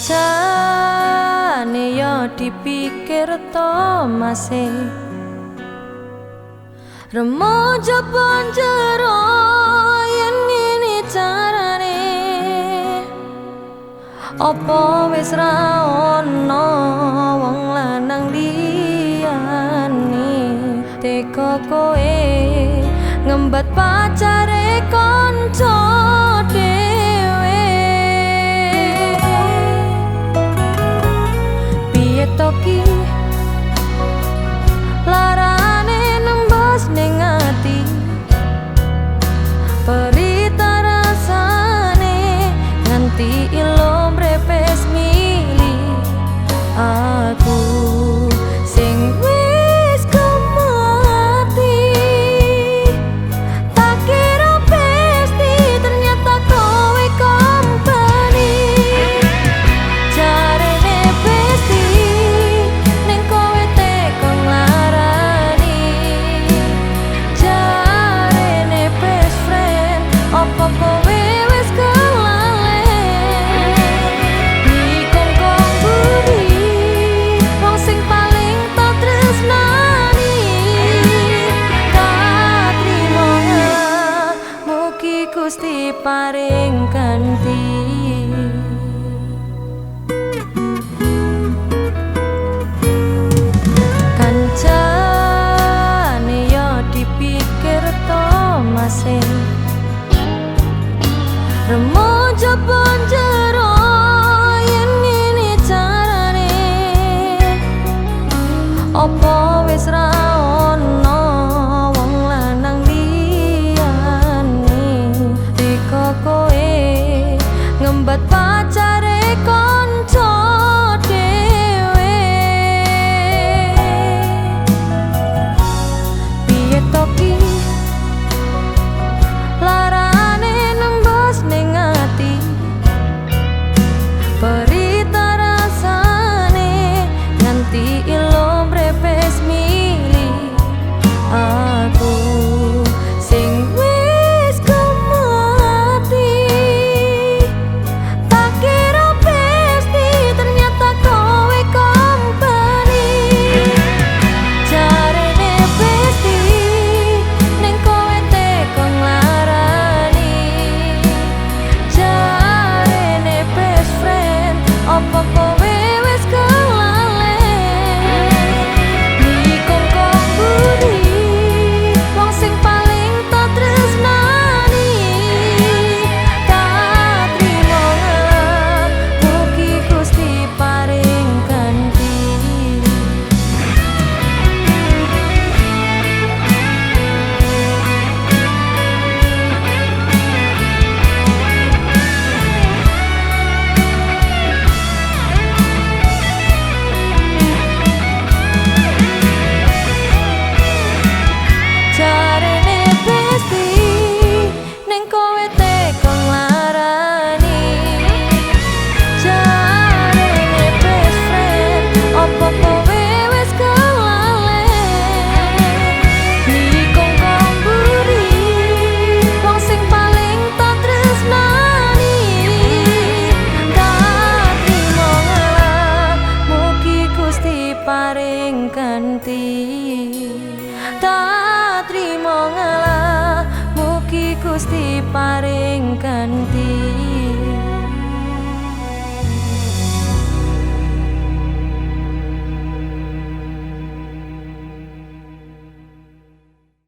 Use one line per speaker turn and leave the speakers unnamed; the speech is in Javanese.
Kancane yo dipikir to mase, remaja penjero yen ngene carane. Apa wis ra ono wong lanang liyane? Teko kowe ngembat pacare kanca dhewe. Piye to ki larane nembus ning ati, perita rasane nganti ilo mrepes mili. Aku sing wis kemati, tak kira pasti ternyata kowe kompeni. Jarene pasti ning kowe teko nglarani. Jarene best friend opo kowe wis kelalen? Nikongkong buri wong sing paling tak tresnani. Katrimo mugi Gusti paring ganti. Kancane yo dipikir to mase, remaja penjero yen ngene carane. Apa wis ra ono wong lanang liyane? Teko kowe ngembat pacare kanca dhewe. Piye to ki larane nembus ning ati, perita rasane nganti ilo mrepes mili. Aku sing wis kemati, tak kira pasti ternyata kowe kompeni. Jarene pasti ning kowe teko nglarani. Jarene best friend opo kowe wis kelalen? Nikongkong buri wong sing paling tak tresnani. Katrimo mugi Gusti paring ganti. Jarene pasti ning kowe teko nglarani. Jarene best friend opo kowe wis kelalen? Nikongkong buri wong sing paling tak tresnani. Katrimo ngalah mugi Gusti paring ganti. Tak trimo ngalah mugi Gusti paring ganti.